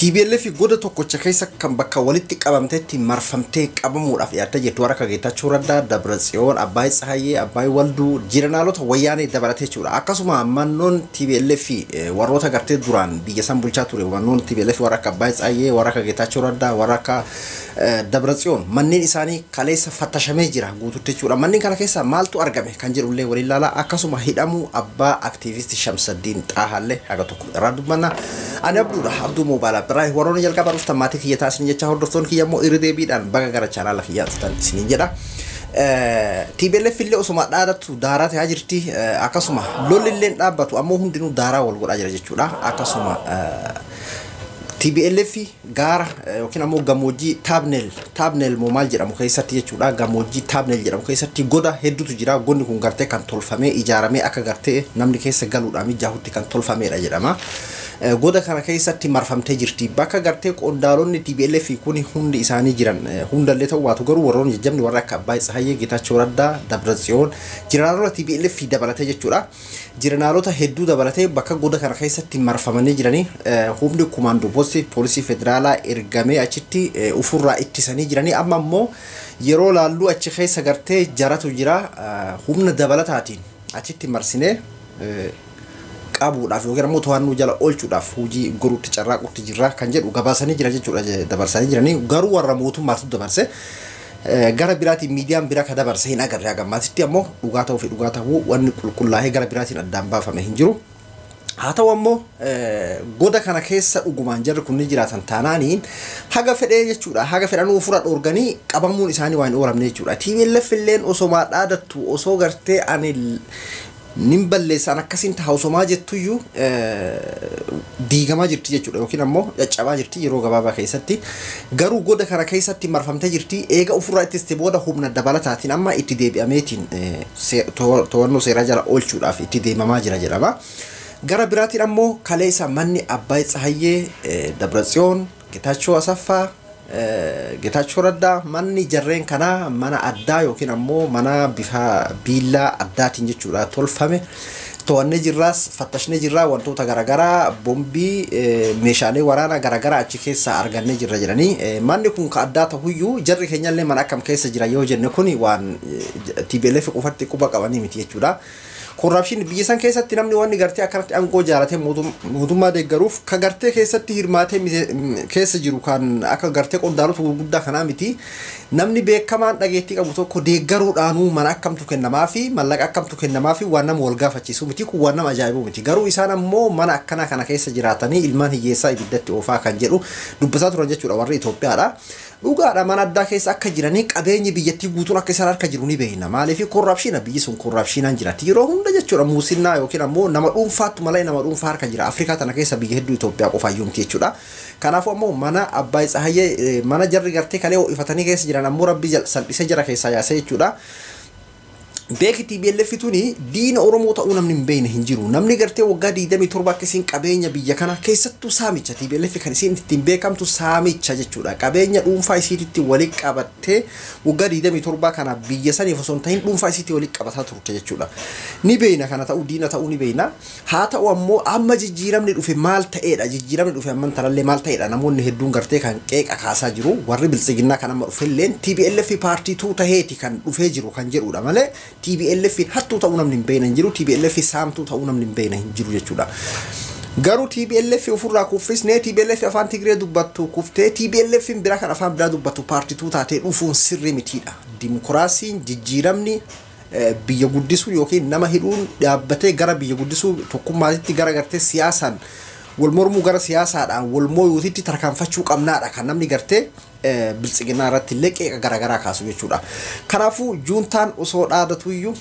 TPLF goda tokkocha keessa kan bakka walitti qabamtetti marfamtee qabamuudhaaf dhiyaattee jirtu warra akka Geetaachoo Raddaa, Dabratsiyoon, Abbaay Tsahayyee, Abbaay Walduu, jiranaalota wayyaanee dabalatee jechuudha. Akkasuma mannoon TPLF warroota gartee duraan biyya san bulchaa ture mannoon TPLF warra akka Abbaay Tsahayyee, warra akka Geetaachoo Raddaa, warra akka Dabratsiyoon manneen isaanii kaleessa fattashamee jira guututti jechuudha. Manneen kana keessa maaltu argame kan jedhullee waliin ilaalaa, akkasuma hidhamuu abbaa aktiivistii Shamsaddiin Xaahallee haga tokko irraa dubbanna. Ani Abduudha, Abduu Moobaayilaa biraa warroonni jalqaba dhuftan maatii kiyya taasisan jecha, hordoftoonni kiyya immoo irra deebiidhaan baga gara chaanaala kiyyaa dhuftan isiniin jedha. TPLF illee osuma dhaadattu daaraa ta'aa jirti, akkasuma lolli illee dhaabbatu ammoo hundinuu daaraa wal godhaa jira jechuudha. Akkasuma TPLF gaara yookiin ammoo gammoojjii Taabneel moo maal jedhamu keessatti jechuudha. Gammoojjii Taabneel jedhamu keessatti goda hedduutu jira. Godni kun gartee kan tolfamee ijaaramee akka gartee namni keessa galuudhaan mijaahutti kan tolfameedha jedhama. Goda kana keessatti marfamtee jirti. Bakka gartee qondaalonni TPLF kun hundi isaanii jiran hundallee ta'uu baatu garuu warroonni jajjabni warra akka Abbaay Tsahayyee, Geetaachoo Raddaa, Dabratsiyoon, jiranaalota TPLF dabalatee jechuudha. Jiranaalota hedduu dabalatee bakka goda kana keessatti marfamanii jiranii humni kumaandoo poostii poolisii federaalaa ergamee achitti ufurraa ittisanii jiranii. Amma immoo yeroo laalluu achi keessa gartee jaratu jira, humna dabalataatiin achitti marsinee qabuudhaaf yookiin ammoo to'annoo jala oolchuudhaaf hojii goruutti carraaquutti jirra kan jedhu gabaasanii jira jechuudha, dabarsanii jiranii. Garuu warra mootummaatu dabarse, gara biraatiin miidiyaan biraa ka dabarse hin agarre hagammaatitti. Ammoo dhugaa ta'uu fi dhugaa ta'uu wanni qulqullaa'ee gara biraatiin addaan baafame hin jiru. Haa ta'u ammoo goda kana keessa dhugumaan jarri kun ni jiraatan taanaaniin haga fedhee jechuudha. Haga fedhanuu ofirra dhoorganii qabamuun isaanii waan hin oolamne jechuudha. TPLF illeen osomaa dhaadattu, osoo gartee ani nin balleessaan akkasiin ta'a osomaa jettuyyuu diigamaa jirti jechuudha, yookiin ammoo caccabaa jirti yeroo gabaabaa keessatti. Garuu goda kana keessatti marfamtee jirti. Eega ofirraa ittiste booda humna dabalataatiin amma itti deebi'ameetiin to'annoo seeraa jala oolchuudhaaf itti deemamaa jira jedhama. Gara biraatiin ammoo kaleessa manni Abbaay Tsahayyee, Dabratsiyoon, Geetaachoo Asaffaa, Geetaachoo Raddaa, manni jarreen kanaa mana addaa yookiin ammoo mana bifa biillaa addaatiin jechuudha tolfame. To'annee jirraas fattashnee jirraa, wantoota garaagaraa, bombii, meeshaalee waraanaa garaagaraa achi keessaa argannee jirra jedhanii. Manni kun ka addaa ta'uyyuu jarri keenyallee mana akkam keessa jira yoo jenne kun waan TPLF qofatti quba qabanii miti jechuudha. Korraapshinii biyya san keessatti namni wanni gartee akkanatti aangoo jaalatee mootummaa deeggaruuf ka gartee keessatti hirmaatee keessa jiru kan akka gartee qondaalota gurguddaa kanaa miti. Namni beekamaan dhageettii qabu tokko deeggaruudhaanuu mana akkamtu kennamaa fi mallaqa akkamtu kennamaa fi waan nama wal gaafachiisu miti, kun waan nama ajaa'ibu miti. Garuu isaan ammoo mana akkanaa kana keessa jiraatanii ilmaan hiyyeessaa ibiddatti oofaa kan jedhu dubbataa turan jechuudha warri Itoophiyaadha. Dhugaadha, mana addaa keessa akka jiranii qabeenyi biyyattii guutuun akka isaan harka jiru ni beekna. Maaliif? Korraapshiina, biyyi sun korraapshiinaan jiraatti yeroo hunda jechuudha. Muusinnaa yookiin ammoo nama dhuunfaattu malee nama dhuunfaa harka jira. Afrikaa tana keessa biyya hedduu, Itoophiyaa qofaayyuu miti jechuudha. Kanaafuu ammoo mana Abbaay Tsahayyee, mana jarri gartee kalee ho'ifatanii keessa jiran ammoo rabbi salphisee jara keessaa yaasee jechuudha. Beeki, TPLF tuni diina Oromoo ta'uu namni hin beekne hin jiru. Namni gartee waggaa 27 akka isiin qabeenya biyya kana keessattuu saamicha, TPLF kan isiin ittiin beekamtu saamicha jechuudha. Qabeenya dhuunfaa isiititti walitti qabattee waggaa 27 kana biyya saniif osoo hin ta'in dhuunfaa isiitti walitti qabataa turte jechuudha. Ni beekna kana ta'uu, diina ta'uu ni beekna. Haa ta'u ammoo amma jijjiiramni dhufe maal ta'eedha? Jijjiiramni dhufe amman tanallee maal ta'eedha? Namoonni hedduun gartee kan qeeqa kaasaa jiru. Warri biltsiginnaa kan amma dhufelleen TPLF paartii tuu taheeti kan dhufee jiru kan jedhudha malee TPLF hattuu ta'uu namni hin beekne hin jiru. TPLF saamtuu ta'uu namni hin beekne hin jiru jechuudha. Garuu TPLF ofirraa kuffisnee TPLF afaan Tigree dubbattu kuftee TPLF biraa kan afaan biraa dubbattu paartituu taatee dhufuun sirrii mitiidha. Dimokiraasiin jijjiiramni biyya guddisuu yookiin nama hidhuun dhaabbatee gara biyya guddisuu tokkummaatitti, gara gartee siyaasaan wal mormuu gara siyaasaadhaan wal mooyuutitti tarkaanfachuu qabnaadha kan namni gartee biltsiginnaa irratti illee qeeqa garaagaraa kaasu jechuudha. Kanaafuu juuntaan osoo dhaadatuyyuu,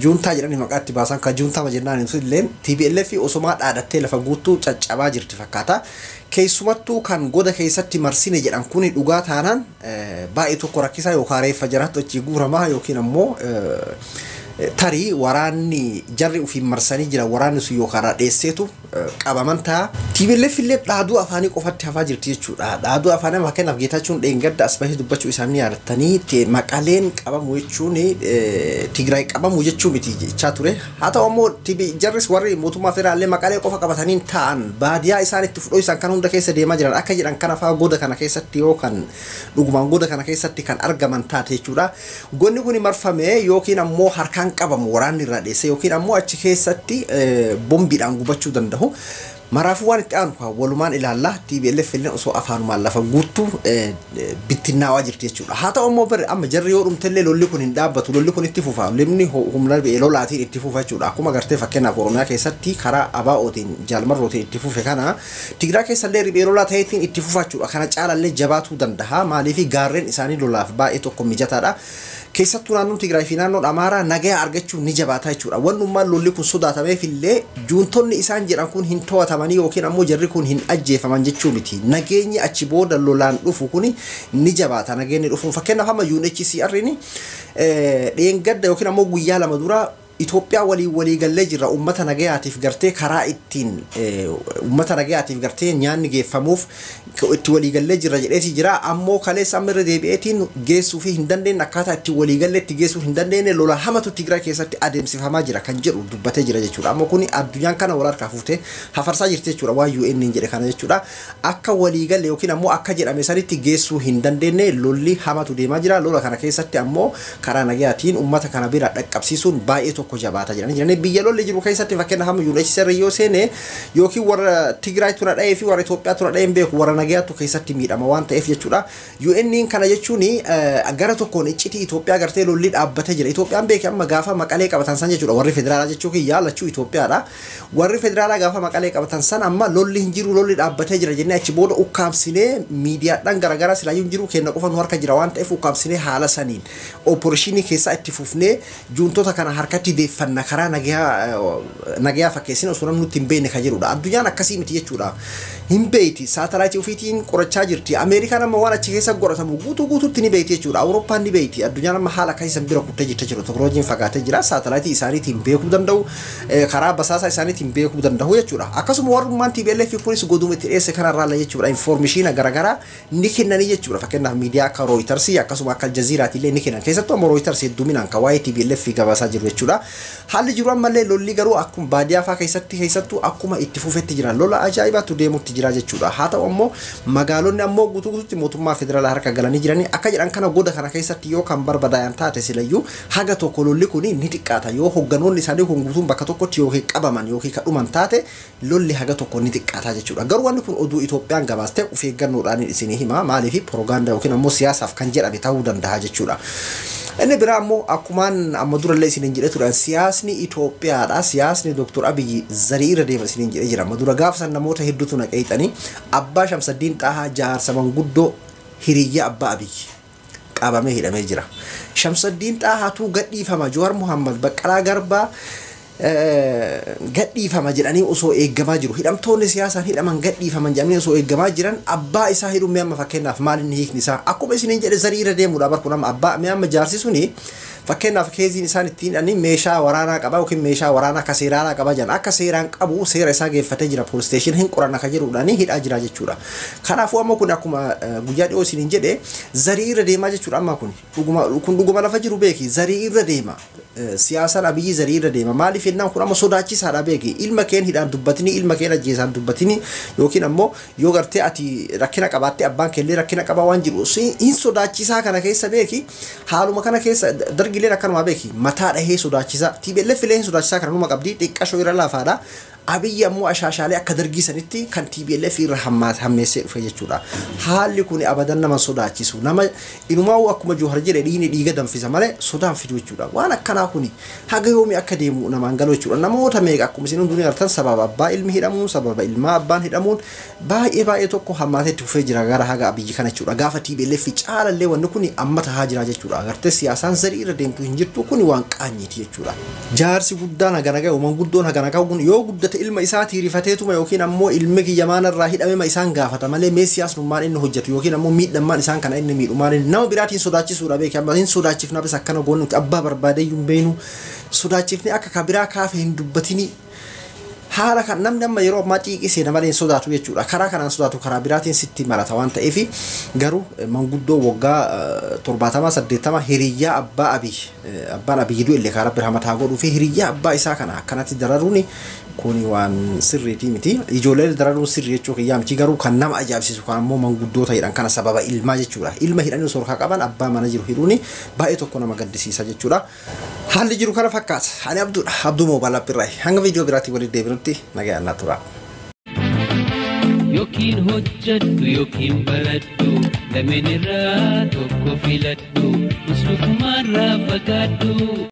juuntaa jedhanii maqaa itti baasan kan juuntaa jennaan illee, TPLF osomaa dhaadattee lafa guutuu caccabaa jirti fakkaata. Keessumattuu kan goda keessatti marsine jedhan kuni dhugaa taanaan baay'ee tokko rakkisaa, yookaan reeffa jaraatti achii guuramaa yookiin ammoo tarii waraanni jarri ofiin marsanii jira waraanni sun yookaan dheesseetu qabaman ta'a. TPLF illee dhaaduu afaanii qofatti hafaa jirti jechuudha. Dhaaduu afaanii fakkeenyaaf Geetaachuun dheengadda as bahee dubbachuu isaanii yaadattanii Maqaleen qabamu jechuun Tigraay qabamu jechuu miti jechaa ture. Haa ta'u ammoo jarris warri mootummaa federaallee Maqalee qofa qabatanii ta'an baadiyaa isaan itti fudhoo isaan kan hunda keessa deemaa jiran akka jedhan kana fa'aa goda kana keessatti yookaan dhugumaan goda kana keessatti kan argaman taate jechuudha. Gonni kun marfamee yookiin ammoo harkaan qabamu waraanni irraa dheesse yookiin ammoo achi keessatti bombiidhaan gubachuu danda'u. Maraafuu waan itti aanu walumaan ilaalla. TPLF illee osoo afaanumaan lafa guutuu bittinnaawaa jirti jechuudha. Haa ta'u ammoo bari amma jarri yoo dhumtellee lolli kun hin dhaabbatu, lolli kun itti fufa. Lolli humna lolaatiin itti fufa jechuudha. Akkuma gartee fakkeenyaaf Oromiyaa keessatti karaa ABO'tiin Jaalmarrootiin itti fufe kana Tigiraa keessallee riphee lolaa ta'eetiin itti fufa jechuudha. Kana caalallee jabaatuu danda'a. Maaliif gaarreen isaanii lolaaf baay'ee tokko mijataadha. Keessattuu naannoon Tigraay fi naannoon Amaaraa nagaa argachuun ni jabaata jechuudha. Wannummaan lolli kun sodaatameef illee juuntonni isaan jedhan kun hin to'atamanii yookiin ammoo jarri kun hin ajjeefaman jechuu miti. Nageenyi achi booda lolaan dhufu kun ni jabaata. Nageenyi dhufuun fakkeenyaaf amma UNHCR dheengadda yookiin ammoo guyyaa 2 dura Itoophiyaa walii gallee jirra uummata nagayaatiif gartee karaa ittiin uummata nagayaatiif gartee nyaanni geeffamuuf itti walii gallee jirra jedheeti jira. Ammoo kaleessa amma irra deebi'eetiin geessuu fi hin dandeenye akkaataa itti walii gallee itti geessuu hin dandeenye lola hamatu Tigraay keessatti adeemsifamaa jira kan jedhu dubbatee jira jechuudha. Ammoo kuni addunyaan kana wal harkaa fuutee hafarsaa jirti jechuudha waan UN jedhe kana jechuudha. Akka walii galle yookiin ammoo akka jedhame sanitti geessuu hin dandeenye lolli hamatu deemaa jira. Lola kana keessatti ammoo karaa nagayaatiin uummata kana bira dhaqqabsiisuun baay'ee tokko jabaata jedhanii jiranii. Biyya lolli jiru keessatti fakkeenyaaf hamma UNHCR yoo seene yookiin warra Tigraay tuna dha'ee fi warra Itoophiyaa tuna dha'ee hin beeku warra nagayaatu keessatti miidhama waan ta'eef jechuudha. UN kana jechuun gara tokkoon iccitii Itoophiyaa gartee lolli dhaabbatee jira. Itoophiyaan beeke amma gaafa Maqalee qabatan san jechuudha. Warri federaalaa jechuu kiyya lachuu Itoophiyaadha. Warri federaalaa gaafa Maqalee qabatan san amma lolli hin jiru lolli dhaabbatee jira jennee achi booda ukkaamsinee miidiyaadhaan garaagaraa silaayyuu hin jiru kenna qofa nu harka jira waan ta'eef ukkaamsinee haala saniin opereeshinii keessaa itti fufnee juuntota kana harkatti deeffanna karaa nagayaa fakkeessine osoo namni nutti hin beekne kan jedhudha. Addunyaan akkasii miti jechuudha. Hin beeyti saatalaayitii ofiitiin qorachaa jirti. Ameerikaan amma waan achi keessa qoratamu guutuu guutuutti ni beeyti jechuudha. Awurooppaan ni beeyti. Addunyaan amma haala akkasii san bira kuttee jirti jechuudha. Teknooloojiin fagaatee jira. Saatalaayitii isaaniitiin beekuu danda'u. Karaa basaasaa isaaniitiin beekuu danda'u jechuudha. Akkasuma warrummaan TPLF kunis goduma itti dhiyeesse kanarraa jechuudha. Infoormeeshinii garaagaraa ni kennanii jechuudha. Fakkeenyaaf miidiyaa akka Reuters akkasuma akka Aljazeeraati illee ni kennan. Keessattuu amma Reuters hedduminaan kan waa'ee TPLF gabaasaa jiru jechuudha. Haalli jiru ammallee lolli garuu akkuma baadiyyaa fa'aa keessatti keessattuu akkuma itti fufetti jira. Lola ajaa'ibaatu deemutti jira jechuudha. Haa ta'u ammoo magaalonni ammoo guutuu guutuutti mootummaa federaalaa harka galanii jiranii akka jedhan kana goda kana keessatti yoo kan barbadaa'an taate silayyuu haga tokko lolli kun ni xiqqaata. Yoo hogganoonni isaanii kun guutuun bakka tokkotti yookiin qabaman yookiin kadhuman taate lolli haga tokko ni xiqqaata jechuudha. Garuu wanni kun oduu Itoophiyaan gabaastee of eeggannoodhaan isinii hima. Maaliif pirogaandaa yookiin ammoo siyaasaaf kan jedhame ta'uu danda'a jechuudha. Inni biraa ammoo akkumaan amma durallee isiniin jedhee turan siyaasni Itoophiyaadha. Siyaasni Dr. Abiyyi zarii irra deema isiniin jedhee jira. Amma dura gaafa san namoota hedduutu na qeexanii abbaa Shamsaddiin Xahaa jaarsa manguddoo hiriyyaa abbaa Abiyyi qabamee hidhamee jira. Shamsaddiin Xahaatu gadhiifama Jowaar Muhammad Baqqalaa Garbaa gadhiifama jedhanii osoo eeggamaa jiru. Hidhamtoonni siyaasaan hidhaman gadhiifaman jedhanii osoo eeggamaa jiran abbaa isaa hidhuun amma fakkeenyaaf maal inni hiikni isaa akkuma isiniin jedhe zarii irra deemuudha bar kun amma abbaa amma jaarsi suni fakkeenyaaf keeziin isaan ittiin hidhanii meeshaa waraanaa qaba yookiin meeshaa waraanaa akka seeraanaa qaba jedhan akka seeraan qabu seera isaa geeffatee jira poolis steeshinii hin qoranna kan jedhuudhaan hidhaa jira jechuudha. Kanaafuu amma kun akkuma guyyaa dhiyoo isiniin jedhe zarii irra deemaa jechuudha amma kun dhuguma lafa jiru beeki zarii irra deema. Siyaasaan Abiyyi zarii irra deema. Maaliif jennaan kun amma sodaachisaadha beeki. Ilma keen hidhaan dubbatini, ilma keen ajjeesaan dubbatini yookiin ammoo yoo gartee ati rakkina qabaatte abbaan keellee rakkina qabaa waan jiru hin sodaachisaa kana keessa beeki. Haaluma kana keessa dargileen akkanuma beeki. Mataa dhahee sodaachisaa. TPLF illee hin sodaachisaa kana numa qabdi xiqqashoo irra laafaadha. Abiyyi ammoo ashaashaalee akka dargii sanitti kan TPLF irra hammeessee dhufe jechuudha. Haalli kun abadan nama sodaachisu. Nama inumaa akkuma Jowaar jedhe dhiigni dhiiga danfisa malee sodaan fidu jechuudha. Waan akkanaa kuni haga yoomii akka deemu namaan galu jechuudha. Namoota meeqa akkuma isin hundinuu argitan sababa abbaa ilmi hidhamuun sababa ilmaa abbaan hidhamuun baay'ee baay'ee tokko hammaatee itti fufee jira gara haga Abiyyi kana jechuudha. Gaafa TPLF caalallee wanni kun amma tahaa jira jechuudha. Agartee siyaasaan zarii irra deemtu hin jirtu kun waan qaanyiiti jechuudha. Jaarsi guddaan haga nagaa uumaan guddoon haga nagaa yoo guddate ilma isaatii rifateetuma yookiin ammoo ilmi kiyya irraa hidhame isaan gaafata malee mee siyaasnummaan inni hojjetu yookiin ammoo miidhammaan isaan kana inni miidhu maal nama biraatiin sodaachisuudha beeki. Amma hin sodaachifna bis akkana goonu abbaa barbaadeyyuu hin beenu sodaachifne akka kabiraa kaafe hin dubbatini. Haala kan namni amma yeroo ammaa xiiqii seena malee hin sodaatu jechuudha. Karaa kanaan sodaatu karaa biraatiin sitti marata waan ta'eef garuu manguddoo waggaa 70 80 hiriyyaa abbaa Abiy abbaan Abiy du'e illee karaa bira mataa godhuu fi hiriyyaa abbaa isaa kana akkanatti dararuun kuni waan sirriitii miti. Ijoollee dararuun sirrii jechuu kiyyaa miti garuu kan nama ajaa'ibsiisu kan ammoo manguddoota jedhan kana sababa ilmaa jechuudha. Ilma hidhanii osoo harkaa qaban abbaa mana jiru hidhuun baay'ee tokko nama gaddisiisa jechuudha. Haalli jiru kana fakkaata. Ani Abduudha. Abduu Moobaal Appirraayi. Hanga viidiyoo biraatti walitti deebinutti nagaan naa tura. Yookiin hojjadhu yookiin baradhu, lameen irraa tokko filadhu, muslukumaarraa fagaadhu.